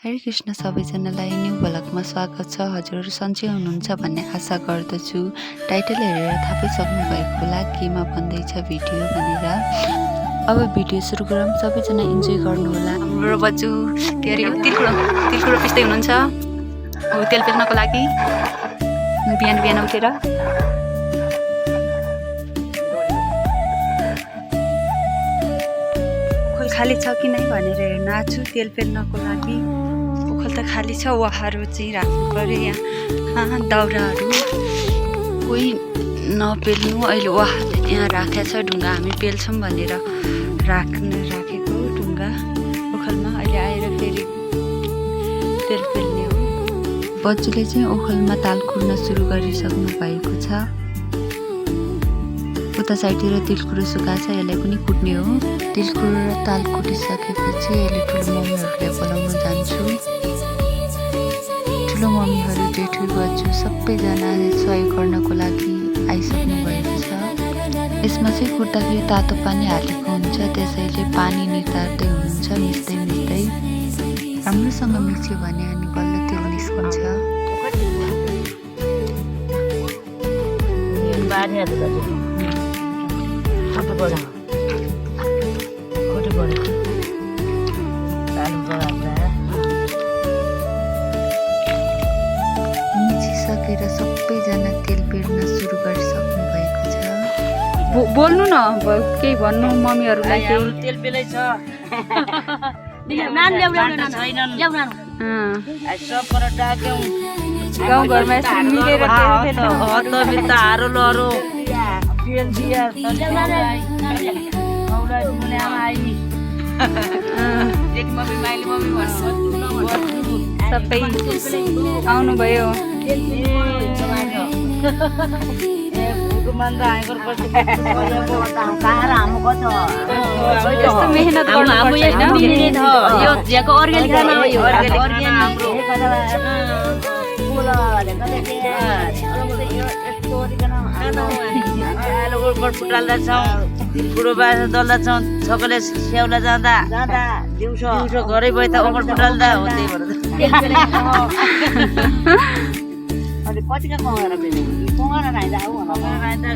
हरे कृष्ण सबैजनालाई न्यू भ्लगमा स्वागत छ। हजुरहरू सन्चै हुनुहुन्छ भन्ने आशा गर्दछु। टाइटल हेरेर थाहा पाइसक्नु भएको होला केमा भन्दैछ भिडियो भनेर। अब भिडियो सुरु गरौँ, सबैजना इन्जोय गर्नुहोला। हाम्रो बज्जु के अरे तिलकुरो पिस्दै हुनुहुन्छ तेल पेल्नको लागि। बिहान बिहान उठेर ओखल खाली छ कि नै भनेर हेर्न आएको छु तेल पेल्नको लागि। ओखल त खाली छ, वाहरू चाहिँ राख्नु पर्यो यहाँ दाउराहरू। कोही नपेल्नु, अहिले वाह यहाँ राखेको छ ढुङ्गा, हामी पेल्छौँ भनेर राखेको ढुङ्गा ओखलमा। अहिले आएर फेरि तेल पेल्ने हो। बज्जूले चाहिँ ओखलमा ताल कुर्न सुरु गरिसक्नु भएको छ। उता साइडतिर तिलकुरो सुकाएको छ, यसलाई पनि कुट्ने हो। तिलकुरो र ताल कुटिसकेपछि अहिले ठुलो मम्मीहरूलाई बोलाउन जान्छु। ठुलो मम्मीहरू जेठु बज्जू सबैजना सहयोग गर्नको लागि आइसक्नु भएको छ। यसमा चाहिँ कुट्दाखेरि तातो पानी हालेको हुन्छ, त्यसैले पानी नितार्दै हुनुहुन्छ मिच्दै मिच्दै। राम्रोसँग मिच्यो भने अनि बल्ल तेल निस्कन्छ। मिचिसकेर सबैजना तेल पेर्न सुरु गरिसक्नु भएको छ। बोल्नु न, केही भन्नु मम्मीहरूलाई। तेल पेलै छ गाउँघरमा यसरी मिलेर सबै आउनुभयो। यस्तो मेहनत तिलकुरो बाँस दल्दछौँ, छकले स्याउला जाँदा दिउँसो घरै गए त ओखर फुटाल्दा हो। त्यही भएर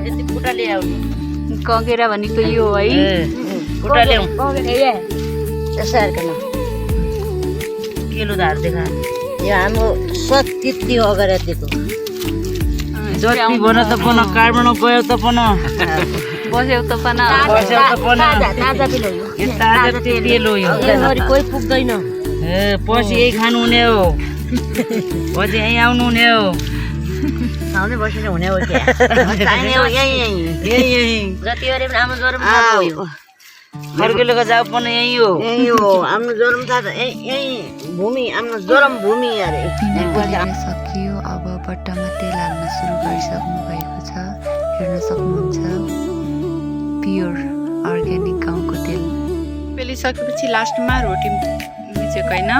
यति फुटा ल्याउ कगेरा भनेको यो है, फुटा ल्याउ किलो धार देखा यो हाम्रो सत्य हो अगाडि दिएको जति भन त पन काठमाडौँ गयो त पन बस्यौ त पन ताजा तेल हो यो। कोही पुग्दैन, पछि यही खानु हुने हो, पछि यहीँ आउनु हुने हो, आउँदै बसेर हुने हो। जति गरे पनि आफ्नो ज्वरो फर्किलोको जाऊ पनि यही हो आफ्नो ज्वरो थाहा छ। यही भूमि आफ्नो ज्वरम भूमि अरे सकियो। अब बट्टामा तेल हाल्न सुरु गरिसक्नु भएको छ, हेर्न सक्नुहुन्छ। प्योर अर्ग्यानिक गाउँको तेल पेलिसकेपछि लास्टमा रोटी मिचेको होइन,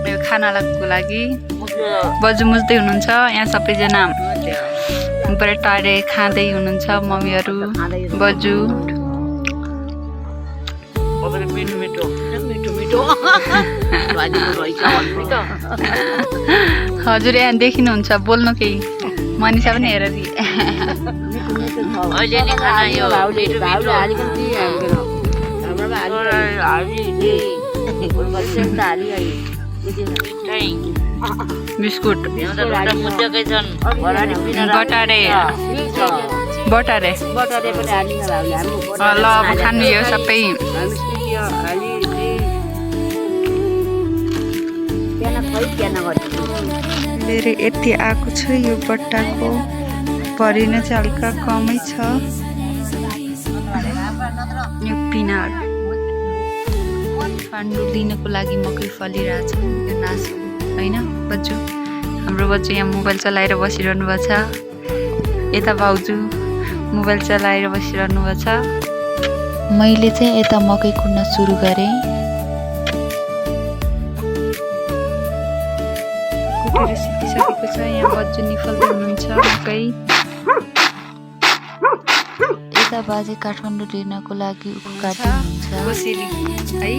यो खानाको लागि बज्जू मुच्दै हुनुहुन्छ। यहाँ सबैजना बटारे खाँदै हुनुहुन्छ, मम्मीहरू बज्जू। हजुर यहाँ देखिनुहुन्छ, बोल्नु केही मनिषा पनि हेर बिस्कुट बटारे ल अब खानु यो सबै। मेरो यति आएको छ यो बट्टाको, भरिन चाहिँ हल्का कमै छ। यो पिनार पाण्डु दिनको लागि मकै फलिरहेछ। यो नासु होइन बज्जू, हाम्रो बज्जू यहाँ मोबाइल चलाएर बसिरहनु भएको छ। यता भाउजू मोबाइल चलाएर बसिरहनु भएको छ। मैले चाहिँ यता मकै कुट्न सुरु गरेँ। कुटेर सिकिसकेको छ। यहाँ बज्जू निफल्दै हुनुहुन्छ मकै। यता बाजे काठमाडौँ लिनको लागि काट्नुहुन्छ है।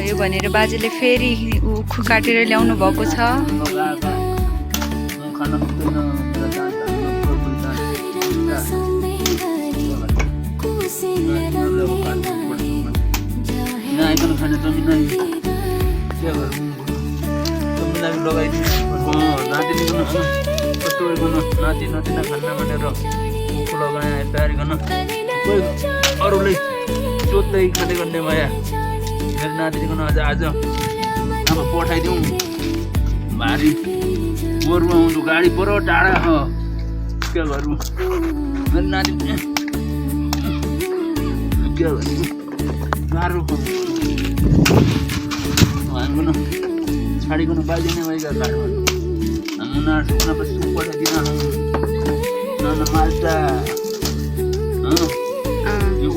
भयो भनेर बाजेले फेरि उखु काटेर ल्याउनु भएको छ। अरूले सोध्दै खाँदै गर्ने भए मेरो नातिनीको आज आज अब पठाइदिउँ भारी गोरुमा आउँछु गाडी पर टाढा छ के गरौँ मेरो नाति के गर्नु गाह्रो उहाँको छाडिकन बाजिने भएका घाटमा मुना सुक्न पछि पठाइदिन न माल्टा यो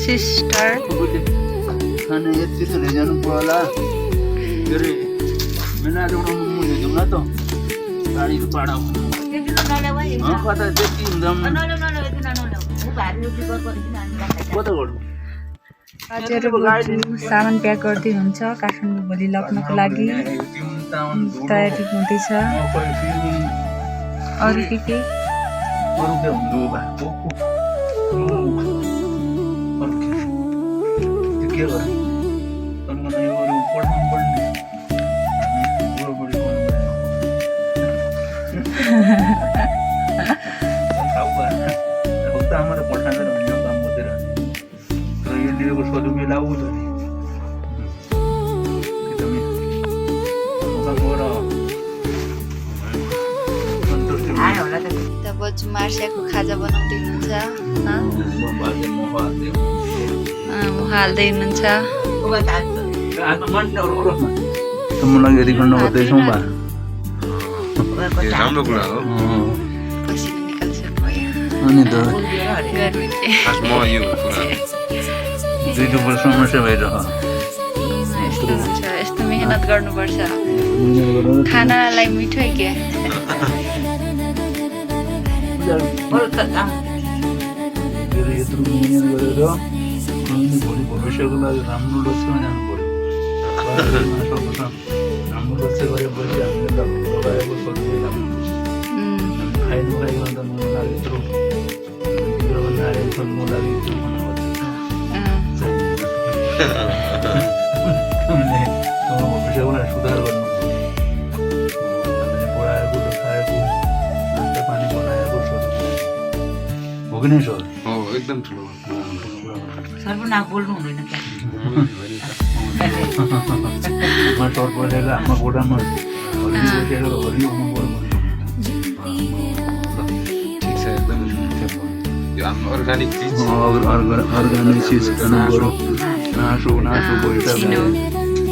सिस्टर खाने यति जानु पर्ला के अरे मेना मुझे जाउँ न त गाडीको पाडा कता त्यति हुँदैन कता गर्नु बाजेहरू सामान प्याक गर्दै हुन्छ काठमाडौँ भोलि लग्नको लागि तयारी हुँदैछ। अरू के बज्जू मार्सियाको खाजा बनाउँदै हुनुहुन्छ, हाल्दै हुनुहुन्छ। मलाई यदि गर्न गर्दैछौँ बा राम्रो कुरा हो पसिना निकाल्छ भयो अनि त गर्मीले म यो कुरा दुई दुबर समस्या भइरह यस्तो हुन्छ, यस्तो मेहनत गर्नुपर्छ खानालाई मिठै क्या यत्रो मिहिनेत गरेर भोलि भविष्यको लागि राम्रो लक्ष्य जानु पर्यो राम्रो लक्ष्य गरेपछि हामीले लगाएको सजिलो खाइनु खाइकन त मलाई लाग्यो यत्रो नारी छोड्नु लागि भविष्यको लागि सुधार गर्नु हामीले पढाएको खाएको नास्ता पानी बनाएको हो कि नै सर हो एकदम ठुलो सर्वनाम बोल्नु हुँदैन क्या सर पढेर आमा गोडामा हरियो हरियो हुनु पर्यो ठिक छ एकदम यो हाम्रो अर्गानिक चिज अर्ग्यानिक चिज खानु पर्यो नासो भइसक्यो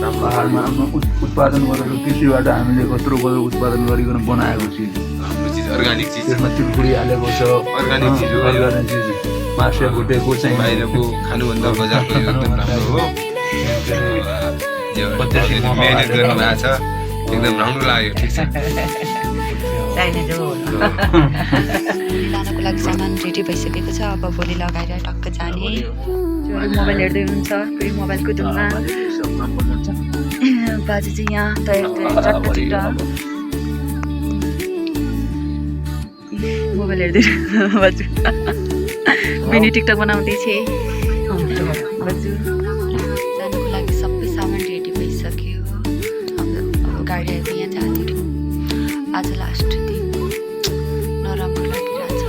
पाहाडमा आफ्नो उत्पादन गरेर कृषिबाट हामीले कत्रो गरेर उत्पादन गरिकन बनाएको चिज हाम्रो चिज अर्गानिक चिज त्यसमा चिलकुडी हालेको छ अर्गानिक चिज हो अर्ग्यानिक चिज मासु भुटेको चाहिँ बाहिरको खानुभन्दा बजारको यो एकदम राम्रो हो यो मेहनत गर्नु भएको छ एकदम राम्रो लाग्यो ठिक छ लानको लागि सामान रेडी भइसकेको छ। अब भोलि लगाएर टक्क जाने। मोबाइल हेर्दै हुनुहुन्छ, फेरि मोबाइलको धुनमा बाजे चाहिँ यहाँ तयार चट्ट मोबाइल हेर्दै बाजु बिनी टिकटक बनाउँदै थिए बाजु। जानुको लागि सबै सामान रेडी भइसक्यो। अब गाडीहरू यहाँ जाँदैछौँ। आज लास्ट दिन नराम्रो लागिरहेछ,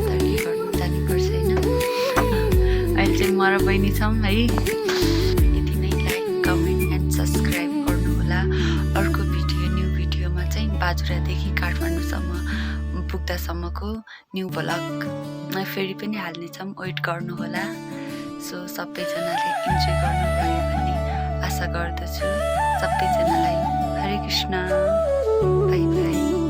तर के गर्नु जानुपर्छ होइन। अहिले चाहिँ म र बहिनी छौँ है। यति नै, लाइक कमेन्ट एन्ड सब्सक्राइब गर्नुहोला। अर्को न्यू भिडियोमा चाहिँ बाजुरादेखि काठमाडौँसम्म पुग्दासम्मको न्यू भ्लग फेरि पनि हाल्नेछौँ, वेट गर्नुहोला। सो सबैजनाले इन्जोय गर्नुभयो भन्ने आशा गर्दछु। सबैजनालाई हरे कृष्ण, बाई बाई।